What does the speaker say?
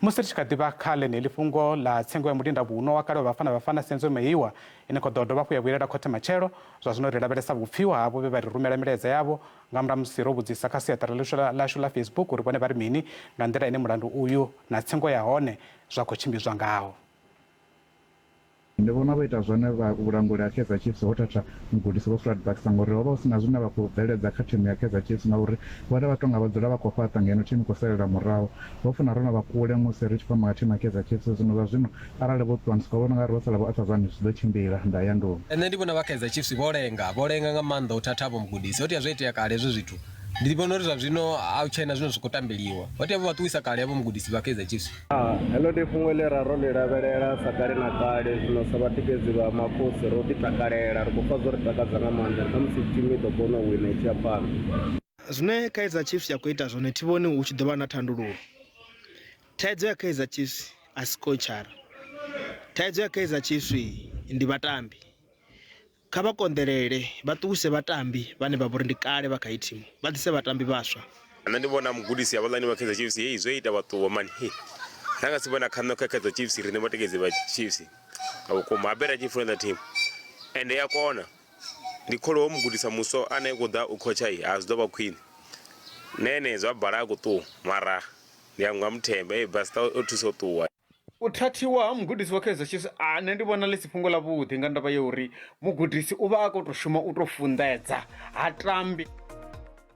Musi ri tshi kha ḓi vha kha ḽeneḽi fhungo ḽa tsengo ya mulindavhuno wa kale wa Bafana Bafana Senzo Meyiwa ine khou ḓo dovha hafhu ya vhuyelela khothe matshelo, zwa zwino ri lavhelesa vhupfiwa havho vhe vha ri rumela milaedza yavho nga murahu musi ro vhudzisa kha siaṱari ḽashu ḽa Facebook uri vhone vha ri mini nga nḓila ine mulandu uyu na tsengo ya hone zwa khou tshimbidzwa ngaho. Ndi vhona vho ita zwone vha vhulanguli ha Kaizer Chiefs ho thatha mugudisi Vho Floyd Baxter ngauri ho vha hu si na zwine vha khou bveledza kha thimu ya Kaizer Chiefs ngauri vhone vha tou nga vha dzula vha khou fhaṱa ngeno thimu i khou salela murahu. Vho funa ro no vha kule musi ri tshi khou amba nga thimu ya Kaizer Chiefs, zwino zwa zwino arali vho ṱuwa ndi sokou vhona u nga ri vho sala Vho Arthur Zwane zwi ḓo tshimbila nda ya nduni. Nṋe ndi vhona vha Kaizer Chiefs vho lenga, vho lenga nga maanḓa u thatha havho mugudisi. Ho tea zwo itea kale hezwo zwithu. Ndi vhona uri zwa zwino a hu tshena zwine zwa khou tambeliwa. Ho tea vho vha ṱuwisa kale havho mugudisi vha Kaizer Chiefs. Heḽo ndi fhungo ḽe ra ro ḽi lavhelela sa kale na kale, zwino sa vhatikedzi vha Makhosi ro ḓi takalela, ri khou pfa zwo ri takadza nga maanḓa khamusi thimu i ḓo kona u wina i tshi ya phanḓa. Zwine Kaizer Chiefs ya khou ita zwone thi vhoni hu tshi ḓo vha na thandululo. Thaidzo ya Kaizer Chiefs a si koitshara, thaidzo ya Kaizer Chiefs ndi vhatambi. Kha vha konḓelele vha ṱuwise vhatambi vhane vha vha uri ndi kale vha kha heyi thimu, vha ḓise vhatambi vhaswa. Nṋe ndi vhona mugudisi havhaḽani vha Kaizer Chiefs hei zwo ita vha ṱuwa mani hei ra nga si vhe na khaṋo kha Kaizer Chiefs riṋe vhatikedzi vha Chiefs nga vhukuma habe ra tshi funa heiḽa thimu ende ya kona ndi kholwa ho mugudisa muswa ane a khou ḓa u khotsha ha zwi ḓo vha khwine na ene zwa bala a khou ṱuwa mara ndi a nga muthemba ee Basta o thusa u ṱuwa. U thathiwa ha mugudisi wa Kaizer Chiefs a nṋe ndi vhona ḽi si fhungo ḽa vhuḓi nga ndavha ya uri mugudisi u vha a khou tou shuma u tou funḓedza ha tambi.